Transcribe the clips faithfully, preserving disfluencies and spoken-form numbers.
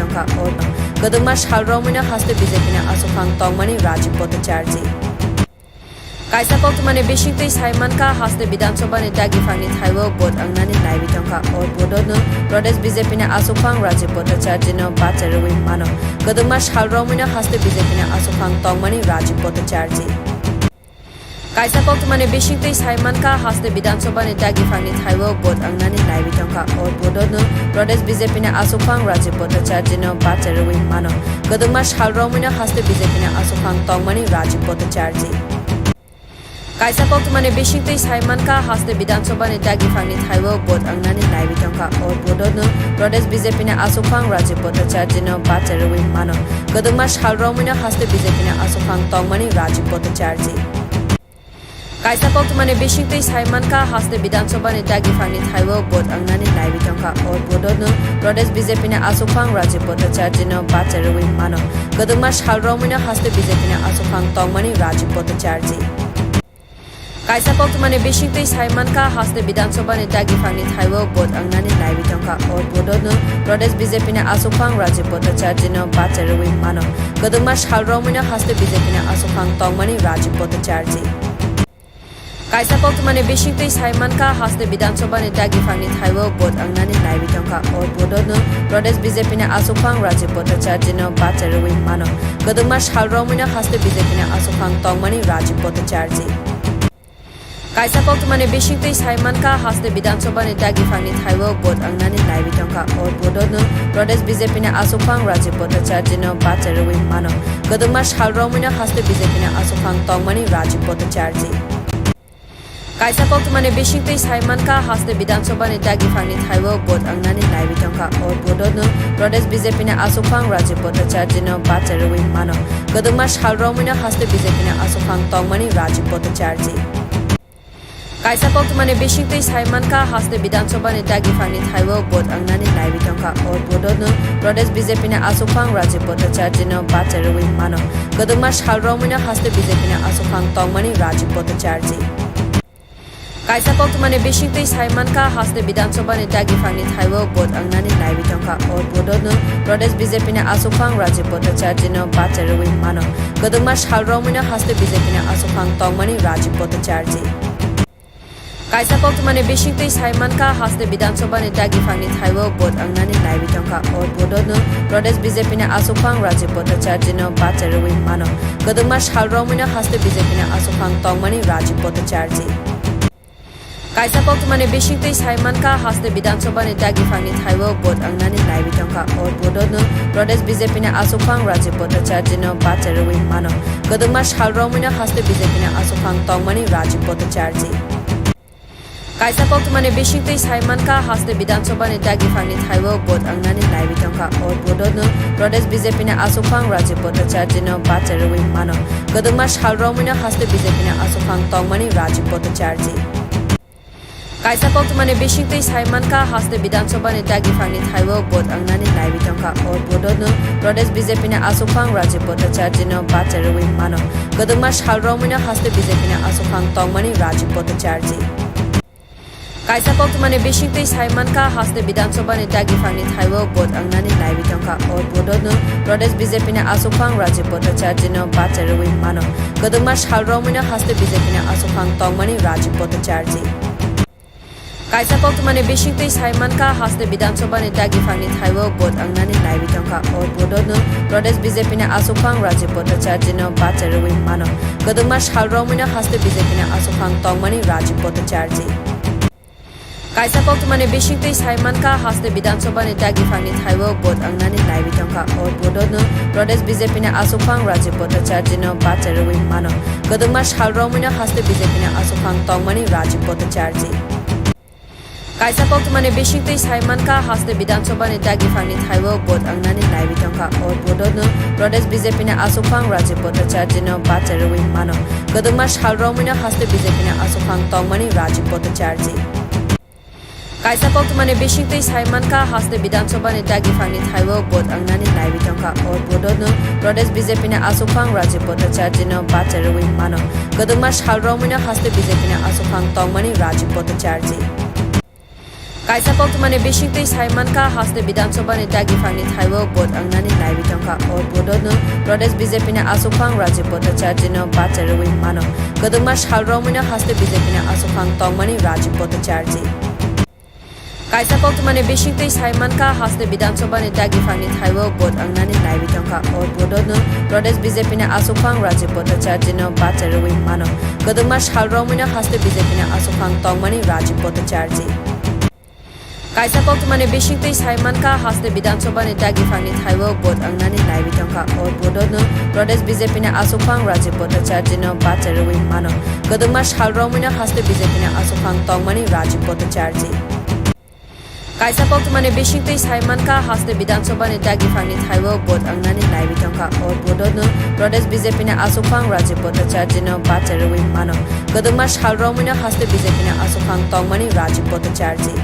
tongkha. Kwdwngma sal romwino haste B J P ni aswk phang tongmani Rajiv Bhattacharjee. Kaisa koktwmani bisingtwi sai mankha, haste Bidhan Sabha ni dagi phangni thaibo vote wngnani naiwi tongkha. O vote-o no Pradesh B J P ni aswk phang Rajiv Bhattacharjee no bacha rwui mano. Kwdwngma sal romwino haste B J P ni aswk phang tongmani Rajiv Bhattacharjee. Kaisa koktwmani bisingtwi sai mankha, haste Bidhan Sabha ni dagi phangni thaibo vote wngnani naiwi tongkha. O vote-o no Pradesh B J P ni aswk phang Rajiv Bhattacharjee no bacha rwui mano. Kwdwngma sal romwino haste B J P ni aswk phang tongmani Rajiv Bhattacharjee. Kaisa koktwmani bisingtwi sai mankha, haste Bidhan Sabha ni dagi phangni thaibo vote wngnani naiwi tongkha. O vote-o no Pradesh B J P ni aswk phang Rajiv Bhattacharjee no bacha rwui mano. Kwdwngma sal romwino haste B J P ni aswk phang tongmani Rajiv Bhattacharjee. Kaisa koktwmani bisingtwi sai mankha, haste Bidhan Sabha ni dagi phangni thaibo vote wngnani naiwi tongkha. O vote-o no Pradesh B J P ni aswk phang Rajiv Bhattacharjee no bacha rwui mano. Kwdwngma sal romwino haste B J P ni aswk phang tongmani Rajiv Bhattacharjee. Kaisa koktwmani bisingtwi sai mankha, haste Bidhan Sabha ni dagi phangni thaibo vote wngnani naiwi tongkha. O vote-o no Pradesh B J P ni aswk phang Rajiv Bhattacharjee no bacha rwui mano. Kwdwngma sal romwino haste B J P ni aswk phang tongmani Rajiv Bhattacharjee. Kaisa koktwmani bisingtwi sai mankha, haste Bidhan Sabha ni dagi phangni thaibo vote wngnani naiwi tongkha. O vote-o no Pradesh B J P ni aswk phang Rajiv Bhattacharjee no bacha rwui mano. Kwdwngma sal romwino haste B J P ni aswk phang tongmani Rajiv Bhattacharjee. Kaisa koktwmani bisingtwi sai mankha, haste Bidhan Sabha ni dagi phangni thaibo vote wngnani naiwi tongkha. O vote-o no Pradesh B J P ni aswk phang Rajiv Bhattacharjee no bacha rwui mano. Kwdwngma sal romwino haste B J P ni aswk phang tongmani Rajiv Bhattacharjee. Kaisa koktwmani bisingtwi sai mankha, haste Bidhan Sabha ni dagi phangni thaibo vote wngnani naiwi tongkha. O vote-o no Pradesh B J P ni aswk phang Rajiv Bhattacharjee no bacha rwui mano. Kwdwngma sal romwino haste B J P ni aswk phang tongmani Rajiv Bhattacharjee. Kaisa koktwmani bisingtwi sai mankha, haste Bidhan Sabha ni dagi phangni thaibo vote wngnani naiwi tongkha. O vote-o no Pradesh B J P ni aswk phang Rajiv Bhattacharjee no bacha rwui mano. Kwdwngma sal romwino haste B J P ni aswk phang tongmani Rajiv Bhattacharjee. Kaisa koktwmani bisingtwi sai mankha, haste Bidhan Sabha ni dagi phangni thaibo vote wngnani naiwi tongkha. O vote-o no Pradesh B J P ni aswk phang Rajiv Bhattacharjee no bacha rwui mano. Kwdwngma sal romwino haste B J P ni aswk phang tongmani Rajiv Bhattacharjee. Kaisa koktwmani bisingtwi sai mankha, haste Bidhan Sabha ni dagi phangni thaibo vote wngnani naiwi tongkha. O vote-o no Pradesh B J P ni aswk phang Rajiv Bhattacharjee no bacha rwui mano. Kwdwngma sal romwino haste B J P ni aswk phang tongmani Rajiv Bhattacharjee. Kaisa koktwmani bisingtwi sai mankha, haste Bidhan Sabha ni dagi phangni thaibo vote wngnani naiwi tongkha. O vote-o no Pradesh B J P ni aswk phang Rajiv Bhattacharjee no bacha rwui mano. Kwdwngma sal romwino haste B J P ni aswk phang tongmani Rajiv Bhattacharjee. Kaisa koktwmani bisingtwi sai mankha, haste Bidhan Sabha ni dagi phangni thaibo vote wngnani naiwi tongkha. O vote-o no Pradesh B J P ni aswk phang Rajiv Bhattacharjee no bacha rwui mano. Kwdwngma sal romwino haste B J P ni aswk phang tongmani Rajiv Bhattacharjee. Kaisa koktwmani bisingtwi sai mankha, haste Bidhan Sabha ni dagi phangni thaibo vote wngnani naiwi tongkha. O vote-o no Pradesh B J P ni aswk phang Rajiv Bhattacharjee no bacha rwui mano. Kwdwngma sal romwino haste B J P ni aswk phang tongmani Rajiv Bhattacharjee. Kaisa koktwmani bisingtwi sai mankha, haste Bidhan Sabha ni dagi phangni thaibo vote wngnani naiwi tongkha. O vote-o no Pradesh B J P ni aswk phang Rajiv Bhattacharjee no bacha rwui mano. Kwdwngma sal romwino haste B J P ni aswk phang tongmani Rajiv Bhattacharjee. Kaisa koktwmani bisingtwi sai mankha, haste Bidhan Sabha ni dagi phangni thaibo vote wngnani naiwi tongkha. O vote-o no Pradesh B J P ni aswk phang Rajiv Bhattacharjee no bacha rwui mano. Kwdwngma sal romwino haste B J P ni aswk phang tongmani Rajiv Bhattacharjee. Kaisa koktwmani bisingtwi sai mankha, haste Bidhan Sabha ni dagi phangni thaibo vote wngnani naiwi tongkha. O vote-o no Pradesh B J P ni aswk phang Rajiv Bhattacharjee no bacha rwui mano. Kwdwngma sal romwino haste B J P ni aswk phang tongmani Rajiv Bhattacharjee. Kaisa koktwmani bisingtwi sai mankha, haste Bidhan Sabha ni dagi phangni thaibo vote wngnani naiwi tongkha. O vote-o no Pradesh B J P ni aswk phang Rajiv Bhattacharjee no bacha rwui mano. Kwdwngma sal romwino haste B J P ni aswk phang tongmani Rajiv Bhattacharjee. Kaisa koktwmani bisingtwi sai mankha, haste Bidhan Sabha ni dagi phangni thaibo vote wngnani naiwi tongkha. O vote-o no Pradesh B J P ni aswk phang Rajiv Bhattacharjee no bacha rwui mano. Kwdwngma sal romwino haste B J P ni aswk phang tongmani Rajiv Bhattacharjee. Kaisa koktwmani bisingtwi sai mankha, haste Bidhan Sabhani dagi phangni thaibo vote wngnani naiwi tongkha. O vote-o no Pradesh B J P ni aswk phang Rajib Bhattacharjee no bacha rwui mano. Kwdwkma sal romwi no haste B J P ni aswk phang tongmani Rajib Bhattacharjee. Kaisa koktwmani bisingtwi sai mankha, haste Bidhan Sabhani dagi phangni thaibo vote wngnani naiwi tongkha. O vote-o no Pradesh B J P ni aswk phang Rajib Bhattacharjee no bacha rwui mano. Kwdwkma sal romwi no haste B J P ni aswk phang tongmani Rajib Bhattacharjee. Kaisa koktwmani bisingtwi sai mankha, haste Bidhan Sabhani dagi phangni thaibo vote wngnani naiwi tongkha. O vote-o no Pradesh B J P ni aswk phang Rajib Bhattacharjee no bacha rwui mano. Kwdwkma sal romwi no haste B J P ni aswk phang tongmani Rajib Bhattacharjee. Kaisa koktwmani bisingtwi sai mankha, haste Bidhan Sabhani dagi phangni thaibo vote wngnani naiwi tongkha. O vote-o no Pradesh B J P ni aswk phang Rajib Bhattacharjee no bacha rwui mano. Kwdwkma sal romwi no haste B J P ni aswk phang tongmani Rajib Bhattacharjee.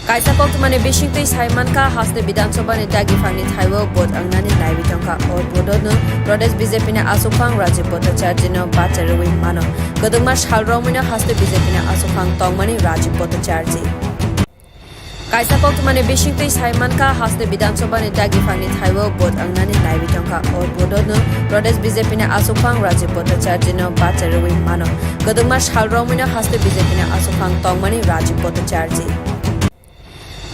Kaisa koktwmani bisingtwi sai mankha, haste Bidhan Sabhani dagi phangni thaibo vote wngnani naiwi tongkha. O vote-o no Pradesh B J P ni aswk phang Rajib Bhattacharjee no bacha rwui mano. Kwdwkma sal romwi no haste B J P ni aswk phang tongmani Rajib Bhattacharjee. Kaisa koktwmani bisingtwi sai mankha, haste Bidhan Sabhani dagi phangni thaibo vote wngnani naiwi tongkha. O vote-o no Pradesh B J P ni aswk phang Rajib Bhattacharjee no bacha rwui mano. Kwdwkma sal romwi no haste B J P ni aswk phang tongmani Rajib Bhattacharjee.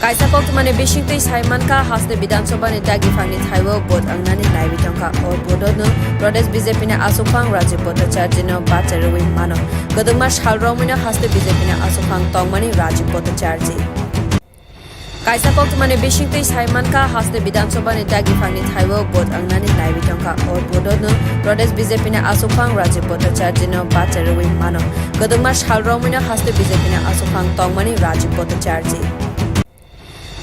Kaisa koktwmani bisingtwi sai mankha, haste Bidhan Sabhani dagi phangni thaibo vote wngnani naiwi tongkha. O vote-o no Pradesh B J P ni aswk phang Rajib Bhattacharjee no bacha rwui mano. Kwdwkma sal romwi no haste B J P ni aswk phang tongmani Rajib Bhattacharjee. Kaisa koktwmani bisingtwi sai mankha, haste Bidhan Sabhani dagi phangni thaibo vote wngnani naiwi tongkha. O vote-o no Pradesh B J P ni aswk phang Rajib Bhattacharjee no bacha rwui mano. Kwdwkma sal romwi no haste B J P ni aswk phang tongmani Rajib Bhattacharjee.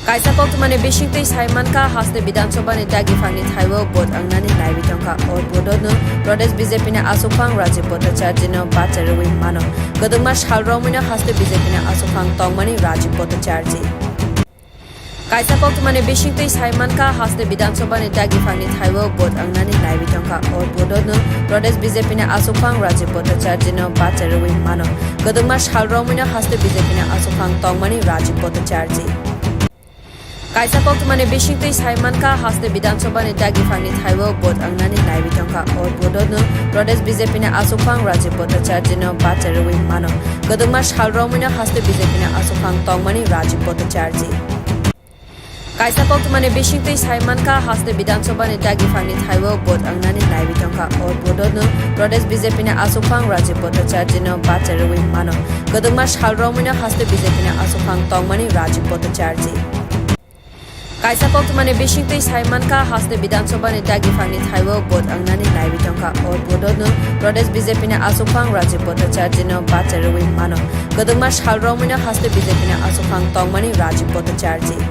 Kaisa koktwmani bisingtwi sai mankha, haste Bidhan Sabhani dagi phangni thaibo vote wngnani naiwi tongkha. O vote-o no Pradesh B J P ni aswk phang Rajib Bhattacharjee no bacha rwui mano. Kwdwkma sal romwi no haste B J P ni aswk phang tongmani Rajib Bhattacharjee. Kaisa koktwmani bisingtwi sai mankha, haste Bidhan Sabhani dagi phangni thaibo vote wngnani naiwi tongkha. O vote-o no Pradesh B J P ni aswk phang Rajib Bhattacharjee no bacha rwui mano. Kwdwkma sal romwi no haste B J P ni aswk phang tongmani Rajib Bhattacharjee. Kaisa koktwmani bisingtwi sai mankha, haste Bidhan Sabhani dagi phangni thaibo vote wngnani naiwi tongkha. O vote-o no Pradesh B J P ni aswk phang Rajib Bhattacharjee no bacha rwui mano. Kwdwkma sal romwi no haste B J P ni aswk phang tongmani Rajib Bhattacharjee. Kaisa koktwmani bisingtwi sai mankha, haste Bidhan Sabhani dagi phangni thaibo vote wngnani naiwi tongkha. O vote-o no Pradesh B J P ni aswk phang Rajib Bhattacharjee no bacha rwui mano. Kwdwkma sal romwi no haste B J P ni aswk phang tongmani Rajib Bhattacharjee. Kaisa koktwmani bisingtwi sai mankha, haste Bidhan Sabhani dagi phangni thaibo vote wngnani naiwi tongkha. O vote-o no Pradesh B J P ni aswk phang Rajib Bhattacharjee no bacha rwui mano. Kwdwkma sal romwi no haste B J P ni aswk phang tongmani Rajib Bhattacharjee.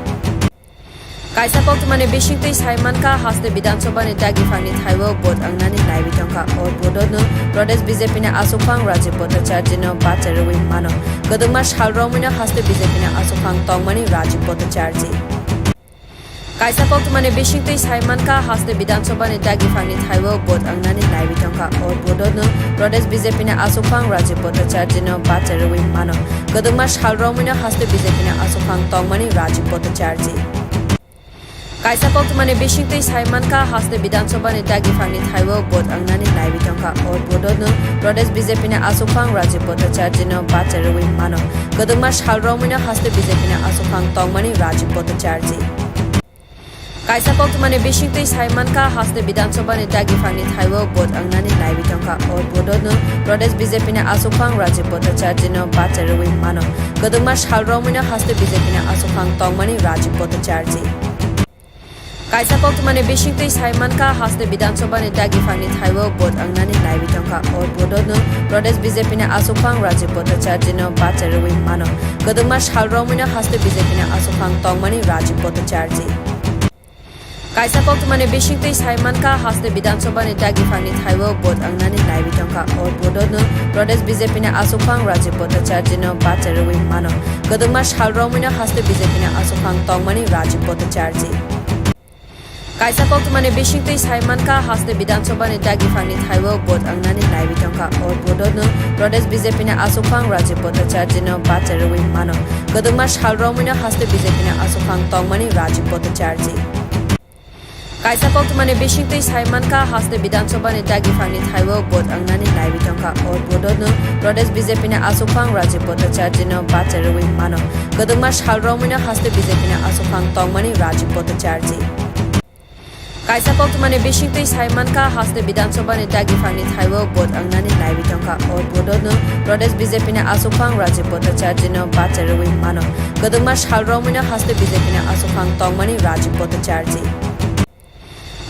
Kaisa koktwmani bisingtwi sai mankha, haste Bidhan Sabhani dagi phangni thaibo vote wngnani naiwi tongkha. O vote-o no Pradesh B J P ni aswk phang Rajib Bhattacharjee no bacha rwui mano. Kwdwkma sal romwi no haste B J P ni aswk phang tongmani Rajib Bhattacharjee. Kaisa koktwmani bisingtwi sai mankha, haste Bidhan Sabhani dagi phangni thaibo vote wngnani naiwi tongkha. O vote-o no Pradesh B J P ni aswk phang Rajib Bhattacharjee no bacha rwui mano. Kwdwkma sal romwi no haste B J P ni aswk phang tongmani Rajib Bhattacharjee. Kaisa koktwmani bisingtwi sai mankha, haste Bidhan Sabhani dagi phangni thaibo vote wngnani naiwi tongkha. O vote-o no Pradesh B J P ni aswk phang Rajib Bhattacharjee no bacha rwui mano. Kwdwkma sal romwi no haste B J P ni aswk phang tongmani Rajib Bhattacharjee. Kaisa koktwmani bisingtwi sai mankha, haste Bidhan Sabhani dagi phangni thaibo vote wngnani naiwi tongkha. O vote-o no Pradesh B J P ni aswk phang Rajib Bhattacharjee no bacha rwui mano. Kwdwkma sal romwi no haste B J P ni aswk phang tongmani Rajib Bhattacharjee. Kaisa koktwmani bisingtwi sai mankha, haste Bidhan Sabhani dagi phangni thaibo vote wngnani naiwi tongkha. O vote-o no Pradesh B J P ni aswk phang Rajib Bhattacharjee no bacha rwui mano. Kwdwkma sal romwi no haste B J P ni aswk phang tongmani Rajib Bhattacharjee. Kaisa koktwmani bisingtwi sai mankha, haste Bidhan Sabhani dagi phangni thaibo vote wngnani naiwi tongkha. O vote-o no Pradesh B J P ni aswk phang Rajib Bhattacharjee no bacha rwui mano. Kwdwkma sal romwi no haste B J P ni aswk phang tongmani Rajib Bhattacharjee. Kaisa koktwmani bisingtwi sai mankha, haste Bidhan Sabhani dagiphangni thaio vote wngnani naiwi tongkha. O vote-o no Pradesh B J P ni aswkphang Rajib Bhattacharjee no bacha rwui mano. Kwdwkma sal romwino haste B J P ni aswkphang tongmani Rajib Bhattacharjee. Kaisa koktwmani bisingtwi sai mankha, haste Bidhan Sabhani dagiphangni thaio vote wngnani naiwi tongkha. O vote-o no Pradesh B J P ni aswkphang Rajib Bhattacharjee no bacha rwui mano. Kwdwkma sal romwino haste B J P ni aswkphang tongmani Rajib Bhattacharjee. Kaisa koktwmani bisingtwi sai mankha, haste Bidhan Sabhani dagiphangni thaio vote wngnani naiwi tongkha. O vote-o no Pradesh B J P ni aswkphang Rajib Bhattacharjee no bacha rwui mano. Kwdwkma sal romwino haste B J P ni aswkphang tongmani Rajib Bhattacharjee.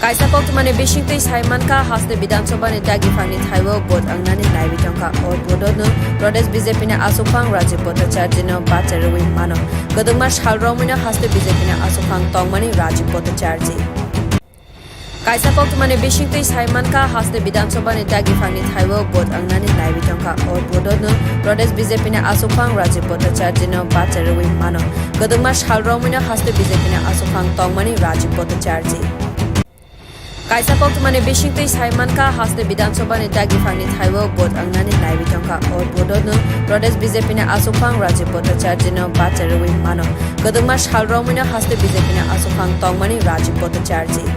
Kaisa koktwmani bisingtwi sai mankha, haste Bidhan Sabhani dagiphangni thaio vote wngnani naiwi tongkha. O vote-o no Pradesh B J P ni aswkphang Rajib Bhattacharjee no bacha rwui mano. Kwdwkma sal romwino haste B J P ni aswkphang tongmani Rajib Bhattacharjee. Kaisa koktwmani bisingtwi sai mankha, haste Bidhan Sabhani dagiphangni thaio vote wngnani naiwi tongkha. O vote-o no Pradesh B J P ni aswkphang Rajib Bhattacharjee no bacha rwui mano. Kwdwkma sal romwino haste B J P ni aswkphang tongmani Rajib Bhattacharjee. Kaisa koktwmani bisingtwi sai mankha, haste Bidhan Sabhani dagiphangni thaio vote wngnani naiwi tongkha. O vote-o no Pradesh B J P ni aswkphang Rajib Bhattacharjee no bacha rwui mano. Kwdwkma sal romwino haste B J P ni aswkphang tongmani Rajib Bhattacharjee.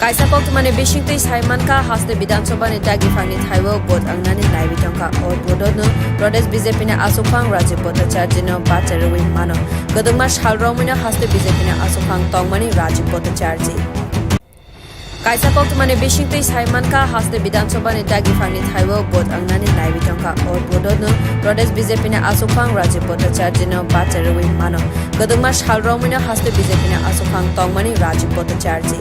Kaisa koktwmani bisingtwi sai mankha, haste Bidhan Sabhani dagiphangni thaio vote wngnani naiwi tongkha. O vote-o no Pradesh B J P ni aswkphang Rajib Bhattacharjee no bacha rwui mano. Kwdwkma sal romwino haste B J P ni aswkphang tongmani Rajib Bhattacharjee. Kaisa koktwmani bisingtwi sai mankha, haste Bidhan Sabhani dagiphangni thaio vote wngnani naiwi tongkha. O vote-o no Pradesh B J P ni aswkphang Rajib Bhattacharjee no bacha rwui mano. Kwdwkma sal romwino haste B J P ni aswkphang tongmani Rajib Bhattacharjee.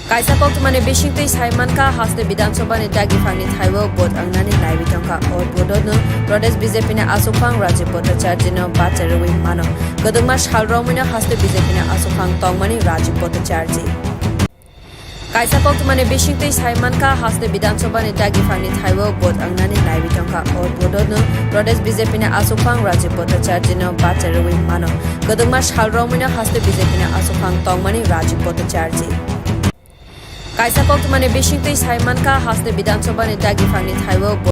Kaisa koktwmani bisingtwi sai mankha, haste Bidhan Sabhani dagiphangni thaio vote wngnani naiwi tongkha. O vote-o no Pradesh B J P ni aswkphang Rajib Bhattacharjee no bacha rwui mano. Kwdwkma sal romwino haste B J P ni aswkphang tongmani Rajib Bhattacharjee. Kaisa koktwmani bisingtwi sai mankha, haste Bidhan Sabhani dagiphangni thaio vote wngnani naiwi tongkha. O vote-o no Pradesh B J P ni aswkphang Rajib Bhattacharjee no bacha rwui mano. Kwdwkma sal romwino haste B J P ni aswkphang tongmani Rajib Bhattacharjee. Kaisa koktwmani bisingtwi sai mankha, haste Bidhan Sabhani dagiphangni thaio